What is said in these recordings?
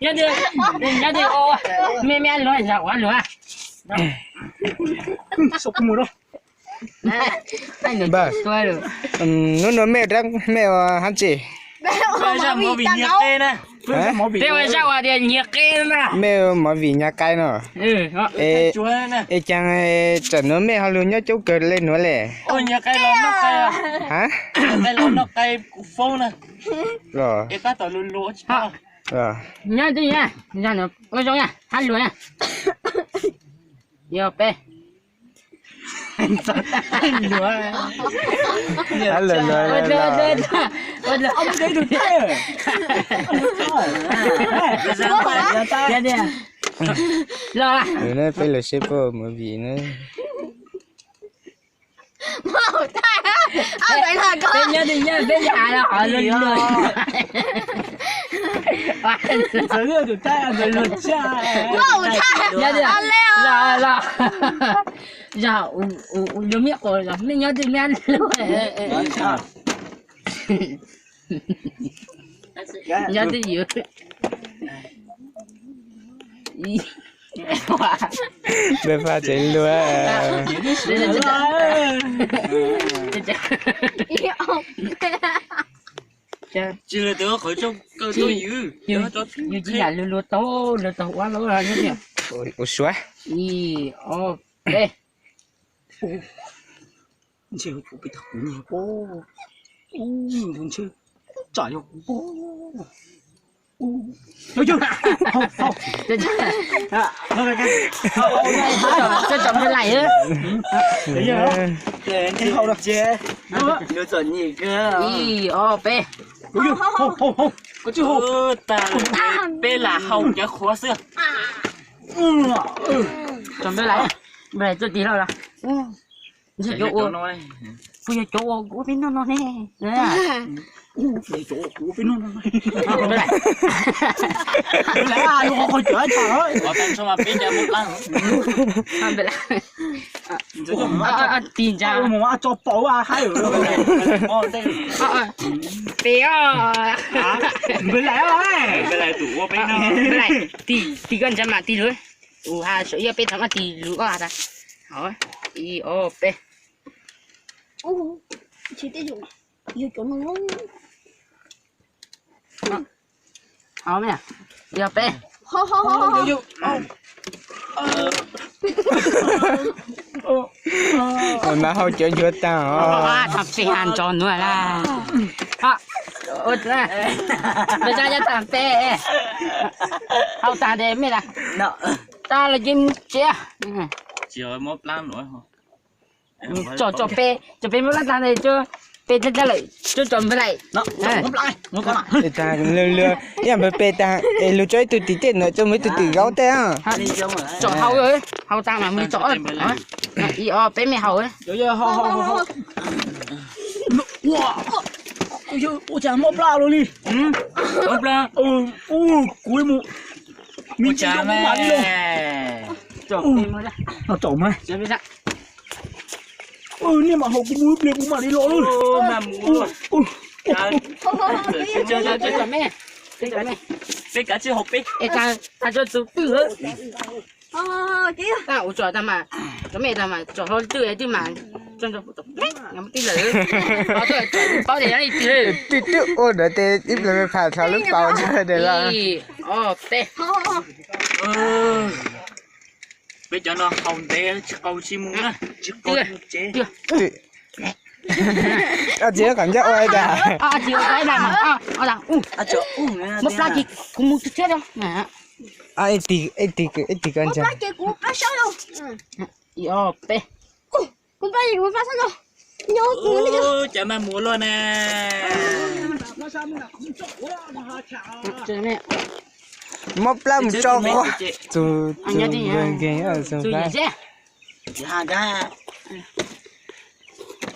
Nyob twg, nyob twg, me me luag, yog ua luag. Hnub no mej, mej ua hab tsi? Peb ua zaj uas tias nyiag qe na. Mej ua movie nyiag qe no. Es caag tsam nuav mej ho lug nyob coob kawg le nuav le? Ha? Los. Nyob twg, ua zoo na, hab luag na. Yog peb. Los, peb lug saib puab movie na. Peb nyob twg nyob, peb nyob av los hov luag luag. Los, los. Yog ua luag mej quas los mej nyob twg mej luag. Nyob twg yus. Peb faj tsev luag. Yus tsis yam luag luag tau, luag tau ua luaj nyob tiag. Ua suav. Ib, ob, peb. Ntshe yuav tsum peb tag kuv nyuag pob. Ntshe tsam yog kuv pob. Cov npawg laim. Ib, ob, peb. Peb lam haus cov qhuav xwb. Cov npawg laim, npawg laim tuaj tig lauj los. Kuv yog cov uas kuv ua peb noj no ne. Tig ntsa. Peb os. Npawg laim, tig koj ntsa mas tig lug. Ua ha saum ib peb thaum mas tig lug koj has tas. Ib, ob, peb. Yog peb. Mas hau cov nchuav taag os. Thaum peb has ntsos nuav lawm. Peb tsaab nyob thaum peb hau taag tes mej lawm. Taag lawm ces mus tsev. Tsom, tsom peb, tsom peb muab lab taag tes, peb tag lawm, tsom npawg laim. Ib yam npawg peb taag es lug tso ib tug tim tej no, tso mus ib tug tim zaub tej. Tsom hau, hau taag mas mus tsom. Ib, ob, peb mej hau. Ua cas mob plab lug li. Kuv mus, me ntsis kuv mam li los. Tsom mas. Niaj mam haus kuv mus ib pliag kuv mam li los lawm. Peb kav tsij haus peb. Tag tso tus twg. Tag ua tso tag mas, tso mej tag mas tso hlo twg twg mas, tso tso tij lawm. Paub tias yog leej twg. Twb twb ua ntawd tes ib pliag me pham txhos lub paus ntawd los. Ib, ob, peb. Peb cov no haus ntev tsis qau tsis mus na, tsis qau tsis mus tsev. Tsis qau nyob ua tas. Muab plab ces kuv mus tsev os. Ib tig, ib tig koj ntsa. Ib, ob, peb. Cov mas mus luaj na. Muab plab mus tso quav. Tus nkeeg tus plab.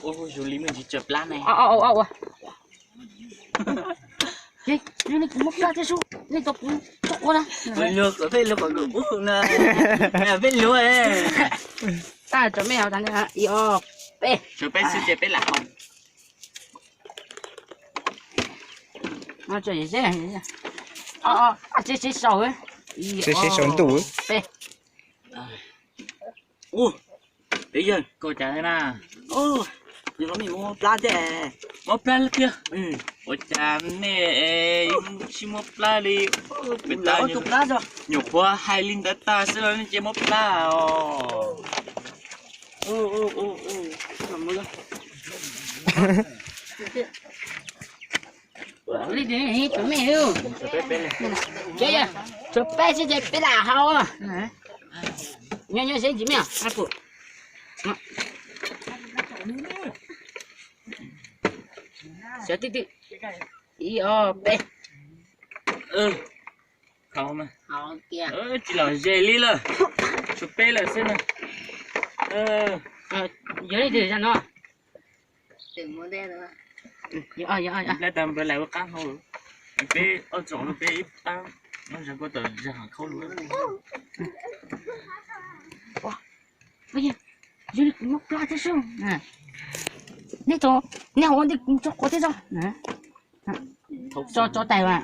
Ua zoo li muaj ntsis tsawg plab ne. Muab plab thiab sub, nej tso kuv tso quav na. Luag kom peb luag kom ub na. Peb luag. Tag tso mej hau tag, ib, ob, peb. Tshuav peb xwb ces peb lam hau. Tso seb, seb sau, seb sau ntuj. Peb. Ua, peb yawg, koj cas na? Yog los nej muab plab thiab. Muab plab thiab? Ua cas nej tsis muab plab li? Peb tas nyuam qhuav hais li ntawd tag xwb los nej cia muab plab os. Tshuav peb xwb ces peb lam haus. Nyob nyob seb ntsis me. Xyov twb twb. Ib ob peb. Tsis los ze li lawm. Tshuav peb lawm xwb na. Yog leej twg zaj no? Plab tag npawg lam ua qab hau. Peb ob txom no peb ib pab no zag kua tawm zag hav khaub lug. Yog li kuv muab plab thiab sub. Nej tso, nej ua ntej kuv tso quav thiab tso. Tso tso tais mas.